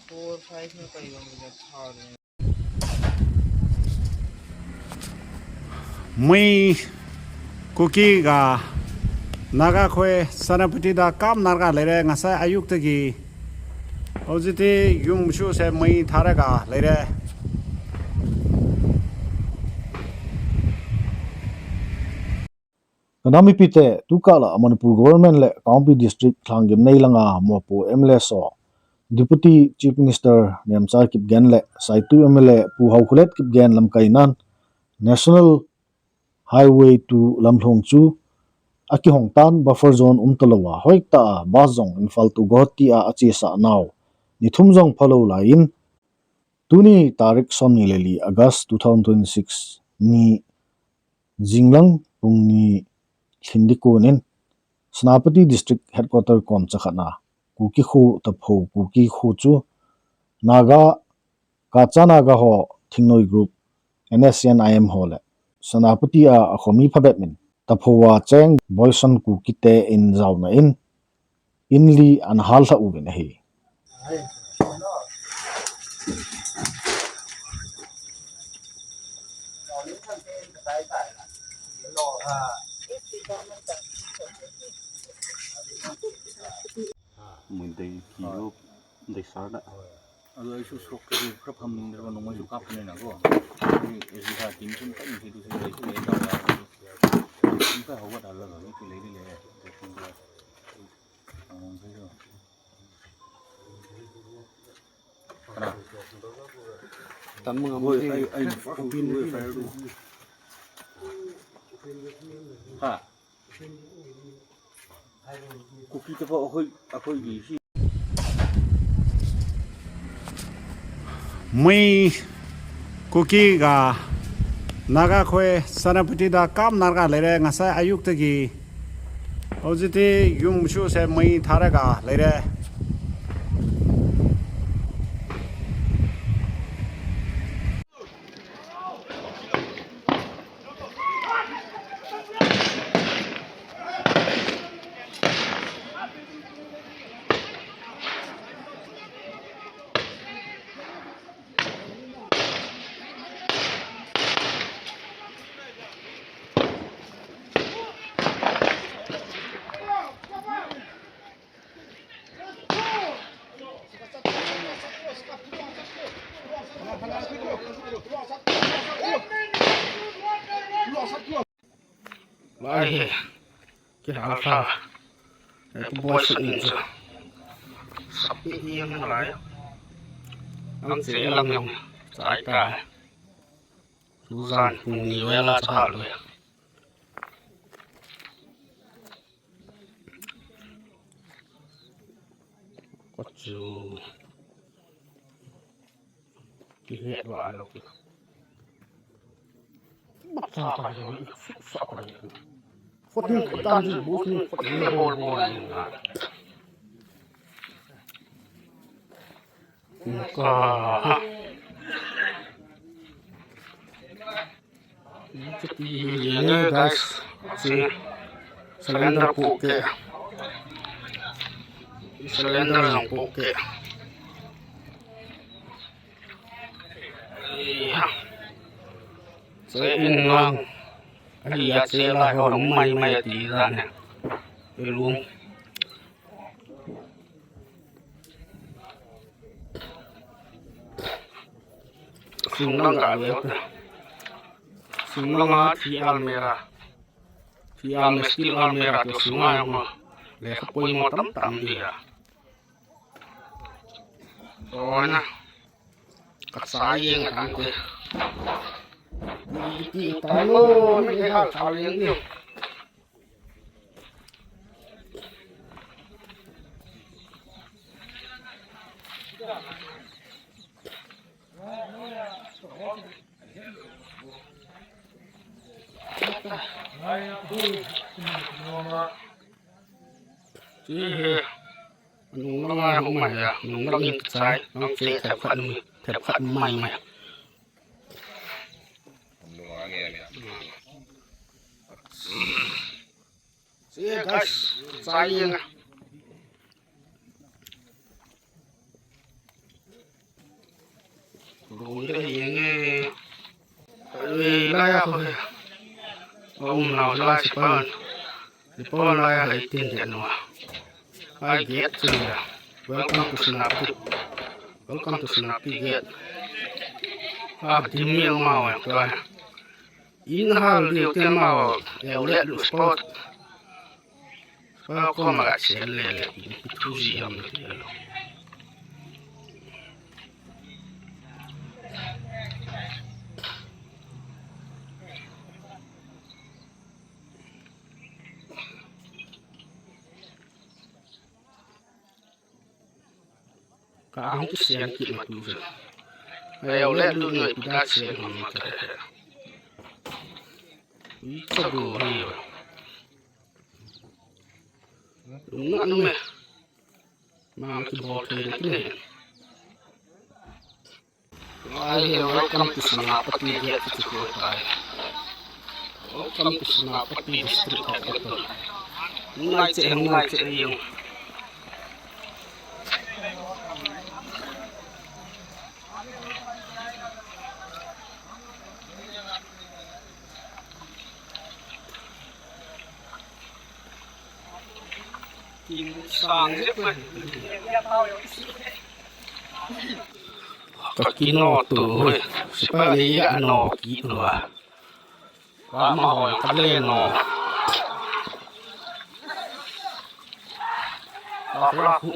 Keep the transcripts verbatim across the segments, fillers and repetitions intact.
Four, five में कई बार मुझे था। Mui Kuki ga Naga khoi Senapati da kap nar ga leire, ngasai ayuk tagi. Hojiti yum shu se mui thara ga leire. Kanam mipite, tukala Manipur Government le Kangpokpi District Lhanggimnei langa mopo M L A so, Deputy Chief Minister Nemcha Kipgen le Saitu M L A Pu Haokholet Kipgen lamkainan National Highway two lamlhong chu akihong tan, buffer zone umtalouva, hoitah a bus jong Imphal to Guwahati a achesa nau nithum jong phalou laiyin, tuni tarik somni le li August two thousand twenty-six ni jinglang pung ni lhin ding konin Senapati District Headquarter kom chakhatna Kuki kho, Tapho Kuki kho chu Naga, Kacha Naga ho Thingnoi Group, N S C N I M ho le Senapati a akhomi phabep in Tapho a cheng Boison Kuki te in jaona in, in li ana hal lha uvin ahi. Mun dei kilo, dei sar da. Alo, ai su sok ke khra pham ning da, nong ai su kap ne na ko. Ni, ai su ka tin sun ka ni su su su le da. Ni ka hawa da la ni ke le le. Tam mga mo. Ai, ai, ha. Kuki te pho akhoi, akhoi gi si. Mui Kuki ga Naga khoi Senapati da kap nar ga leire, ngasai ayuk tagi. Hojiti yum shu se mui thara ga leire. Lai he, kihal tha. Ei, pu boi sut in chu. Sapi hi ang lai. Ang che lang yang chai ta. Tuzan pung ni vela cha lui. Ko chu. Kihet va lo. Bap sa pa yo, sa pa yo. Fourteen, fourteen, fourteen, fourteen, bol, bol. Ka. Ini guys, si cylinder poke. Cylinder yang poke. Iya. Saya inang. Iya, saya lah orang mai mai di sana. Belum. Sunglang ka le. Sunglang a thi almera. Thi alme steel almera to sunga mo. Le ka poi mo tam tam dia. Ona. Ka sa yeng a tang ko. Ni ti ta lo, ni ha sa yeng ni. Nung lang a hung mai a, nung lang in chai, nang che thep khat mai, thep khat mai mai. Che guys, chai yeng a. Bong le hi nge. Ei, lai a kho he. Aum nau lai sipan. Sipan lai a hai tin de no. Ai gate chu ya. Welcome to Senapati. Welcome to Senapati gate. Ah, dim mi ma wa to. In hal diu te ma wa. Eu le lu spot. Welcome ga se le le. Thu si am te lo. Ka ang tu sian ki ma tu ve. Ai, au le lu ngai tu da sian ma ma ka he. Ui, cha bu hi yo. Lu na nu me. Ma ki bol thei le ki ne. Ai, welcome to Senapati gate chu ko tai. Welcome to Senapati district headquarter. Ngai che, ngai che yung. Sang jep mai. Ka kino tu, sipai ni ya no ki tu a. Ka ma hoi ka le no. Ka pra ku.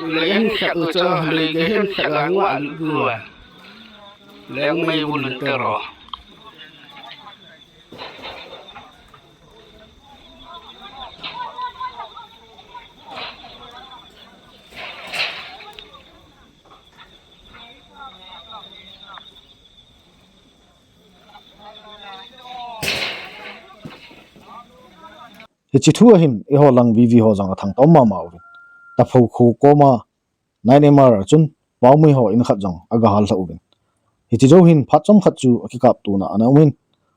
Lei hin khat u cha, lei ke hin khat a ngua lu bua. Leng mei volunteer ro. Hiche thu a hin eiho lang V V ho jong athang tom mama uvin. Tapho kho koma nine M R a chun Paomei ho in khat jong aga hal lha uvin. Hiche jou hin phat chomkhat chu akikap tona ana umin.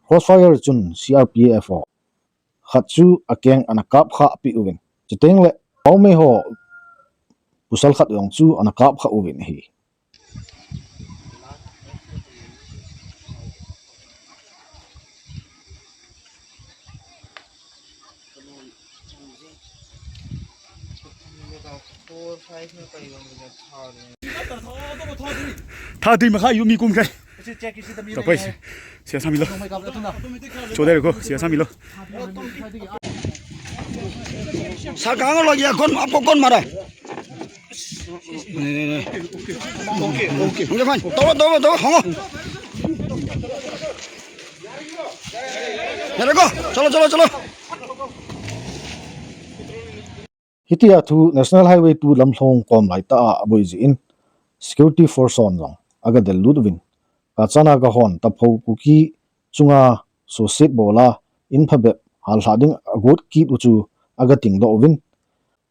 Crossfire chun C R P F ho khat chu akeng ana kap kha peh uvin. Chuteng le Paomei ho pasal khat jong chu ana kap kha uvin ahi. Tha dui makha yu mi kum khai. Tapoi, sia sami lo. Chodai ko, sia sami lo. Sa kang lo ya kon, apo kon mara. Ni, ni, ni. Okay, okay. Okay, fine. Tawo, tawo, tawo, hongo. Yare ko, chalo, chalo, chalo. Hitia thu National Highway two lamlhong kom laitah a aboi jeh in security force hon jong aga del lut uvin. Kacha Naga hon Tapho Kuki chunga suhset bol a in phabep hallha ding agot kit u chu aga tingdoh uvin.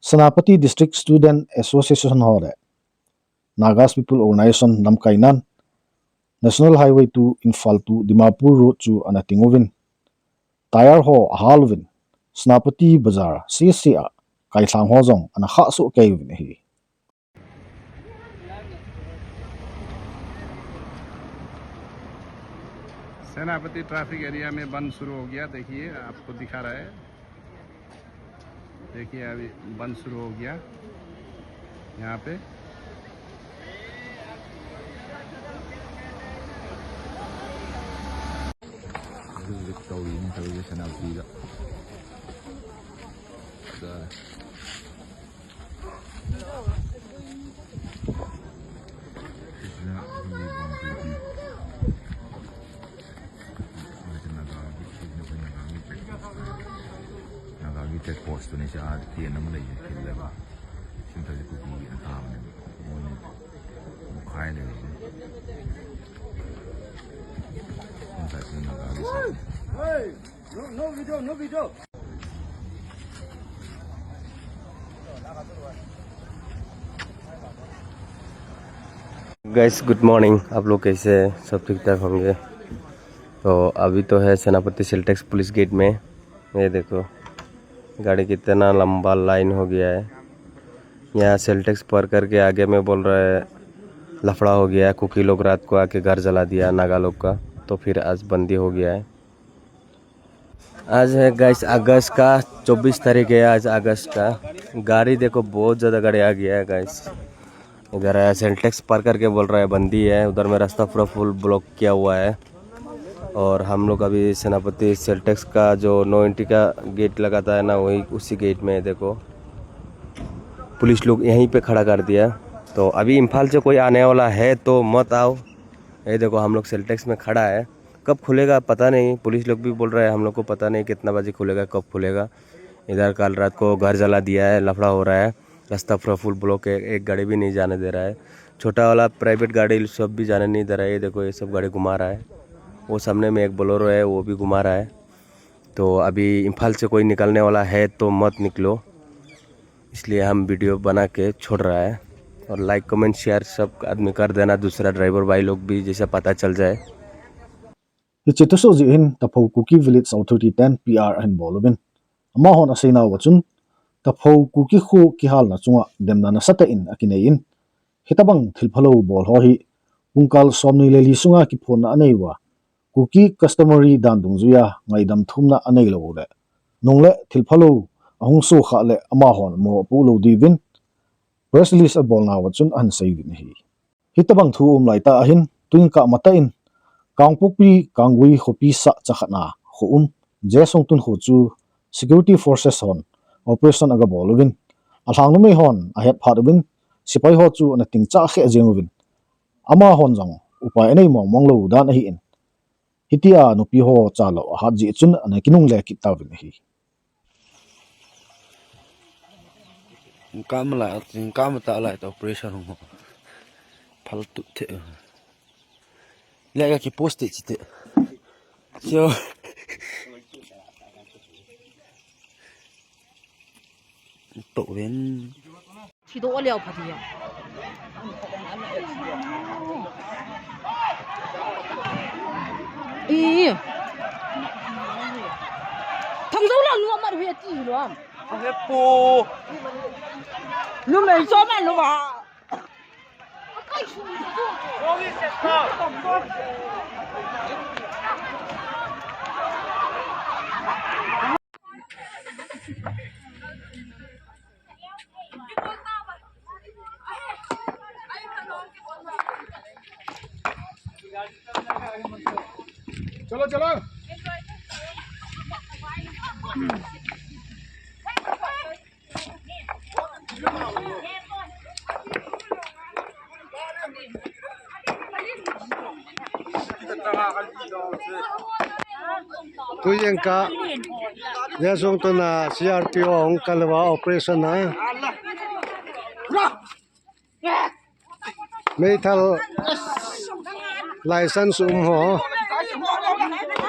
Senapati District Student Association ho le Nagas People Organization lamkainan National Highway two Imphal to Dimapur Road chu ana ting uvin. Tyre ho ahal uvin, Senapati Bazar sese a kailhang ho jong ana khah soh kei uvin ahi. सेनापति traffic area में बंद शुरू हो गया। देखिए, आपको दिखा रहा है, देखिए अभी बंद शुरू हो गया यहाँ पे। Naga ki check post tu ni cha ti na mu le ki le ba. Sim ta ku ki a ta ne. Mo ni. Mo khai le. Sim ta ki Naga ki sa. Hey, no, no video, no video. Guys, good morning. आप लोग कैसे हैं? सब ठीक ठाक होंगे। तो अभी तो है सेनापति सिल्टेक्स पुलिस गेट में। ये देखो, गाड़ी कितना लंबा लाइन हो गया है। यहाँ सिल्टेक्स पार करके आगे में बोल रहा है, लफड़ा हो गया है, कुकी लोग रात को आके घर जला दिया नागा लोग का, तो फिर आज बंदी हो गया है। आज है गाइस अगस्त का चौबीस तारीख है, आज अगस्त का। गाड़ी देखो, बहुत ज़्यादा गाड़ी आ गया है गाइस। इधर है, सिल्टेक्स पार करके बोल रहा है बंदी है, उधर में रास्ता पूरा फुल ब्लॉक किया हुआ है। और हम लोग अभी सेनापति सिल्टेक्स का जो नौ इंटी का गेट लगाता है ना, वही उसी गेट में है। देखो, पुलिस लोग यहीं पे खड़ा कर दिया। तो अभी इम्फाल से कोई आने वाला है तो मत आओ। ये देखो, हम लोग सिल्टेक्स में खड़ा है, कब खुलेगा पता नहीं। पुलिस लोग भी बोल रहा है, हम लोग को पता नहीं कितना बजे खुलेगा, कब खुलेगा। इधर कल रात को घर जला दिया है, लफड़ा हो रहा है, रास्ता पूरा फुल ब्लॉक है, एक गाड़ी भी नहीं जाने दे रहा है। छोटा वाला प्राइवेट गाड़ी सब भी जाने नहीं दे रहा है। ये देखो, ये सब गाड़ी घुमा रहा है, वो सामने में एक बोलेरो है, वो भी घुमा रहा है। तो अभी इम्फाल से कोई निकलने वाला है तो मत निकलो, इसलिए हम वीडियो बना के छोड़ रहा है। और लाइक, कमेंट, शेयर सब आदमी कर देना, दूसरा ड्राइवर भाई लोग भी जैसे पता चल जाए। Hiche thusoh jeh hin Taphou Kuki Village Authority ten P R ahin bol uvin. Amahon aseinauva chun, Taphou Kuki kho kihalna chunga demna nasatah in akinei in, hitobang thilphalou bol ho hi pungkal somni le li sunga kiphonna anei uva, Kuki customary dan dungjuia ngaidam thumna anei lou u le, nung le thilphalou ahung sokhah le amahon mo apoh lou diuvin press release abolnauva chun ahin sei uvin ahi. Hitobang thu um laitah ahin, tuin kah matah in, Kangpokpi Kanggui khopi sah chakhatna kho um, Jesongtun kho chu security forces hon operation aga bol uvin, alhang numei hon ahet phat uvin, sepai ho chu ana tingchah kheh jeng uvin, amahon jong upai anei mong mong lou dan ahin, hitia nupi ho chalou ahat jeh chun ana kinungle kit tauvin ahi. Inkam lai, inkam ta lai ta operation ho. Phal tu the. Le ka ki post te chi te. So. To ven. Thi doh leh pha dia. Ih. Thangjoulal nu amat hui ati lou am. He pu. Numei cho man lou ba. चलो, चलो। Tujeng kah, Jesongtun a C R P O hung kal uva operation a. Meithal license um ho.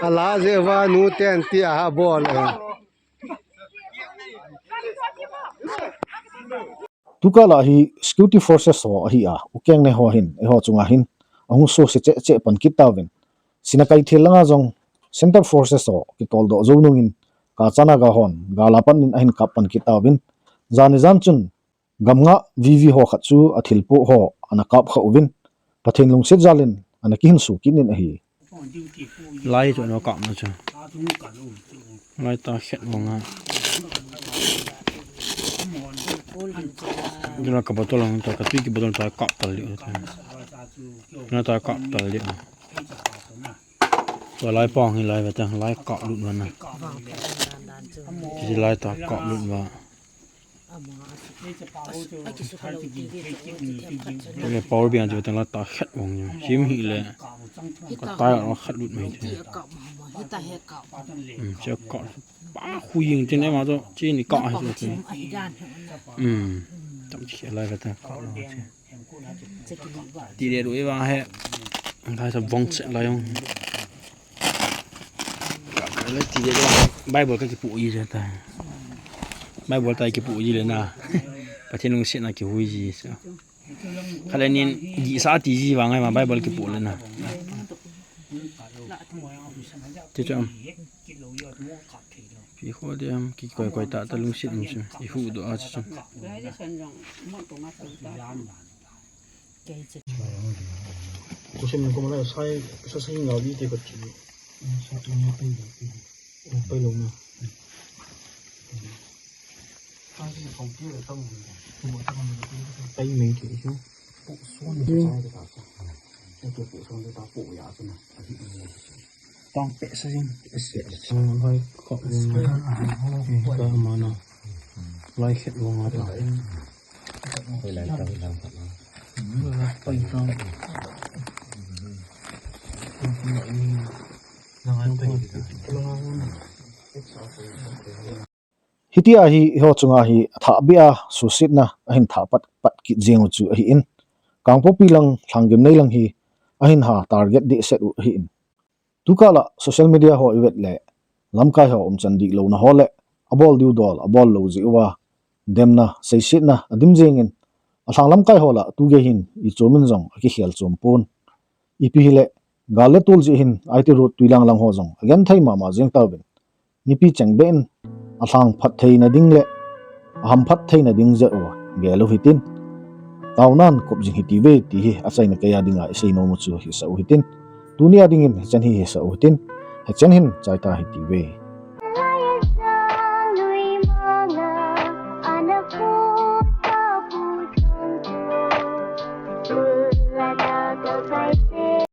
Ala jeh uva nu ten tia ha bol e. Tukal a hi security forces ho ahi a, ukeng ne ho hin, eiho chunga hin, ahung suse cheh cheh pan kit tauvin. Sinakeithel langa jong Central Forces ho kitol doh jou nungin, Kacha Naga hon gal a pan in ahin kap pan kit tauvin. Jan ni jan chun, gamngah V V ho khat chu athilpoh ho ana kap kha uvin. Pathen lungset jal in ana kihinso kit in ahi. Lai chu ano kap na chu. Lai ta khet vang a. Dula ka bottle ang ta, ka tui ki bottle ta kap tal li ta. Na ta kap tal li. Tua lai pang hi lai vata, lai kap lut vana. Vang pha dan dan chu. Kisi lai ta kap lut va. Ama a ki, a ki, a ki su kha lo ti ti ti ti ti ti. Tene power bank chu tang la ta khat vang ni. Sim hi le. Ka ta la khat lut mai. Ti a kap ma ma. Hi ta he kap. Hmm, che kap. Ba hu ying tin ema to chi ni ka he to. A hi dan he na. Hmm. Tam chi lai vata kap lo chi. Ti le ru e vang he. Ngai sa vong che la yong. Ka, ka le ti le ru. Bible ka kipu ji le ta. Bible ta kipu ji le na. Pathen lungsetna kihui ji sa. Khale nin di sa ti ji vang ngai ma Bible kipu le na. Ti cham. Pi kho de am ki koi koi ta ta lungset um chu. I hu do a chu. Kusim ko mala sai sa sai ngau di te ko ti. Sa tu ni pai lo ti. Pai lo na. Sa ni kong ti lo tang. Pai mei ti chu. Pu son ni sa ta ta. Pu son ta pu ya chu na. Tang pe sa jing. Pe sa. Hai ko. Ka mana. Lai khet lo nga ta. Hitia hi, hiho chunga hi athah beh a suhsetna ahin thah pat, pat kit jeng u chu ahin. Kangpokpi lang, Lhanggimnei lang hi ahin ha target dehset u ahin. Tukal a social media ho ivet le, lamkai ho umchan dih louna ho le, abol diu dol, abol lou jeh uva, demna, seisetna, adim jengin, alhang lamkai ho lah, tugei hin, ichom in jong, akikhel chom pon. Ipi hile, gal le tol jeh hin, I T Road Tuilang lang ho jong, agenthei mama jeng tauvin. Mipi cheng beh in, alhang phat theina ding le, ahamphat theina ding jeh uva, gel u hitin. Taonan kop jing hitiuve, ti hi, achaina kei a dinga, isei nom u chu, hisah u hitin. Tuni a dingin, hichan hi, hisah u hitin. Hichan hin, chai ta hitiuve.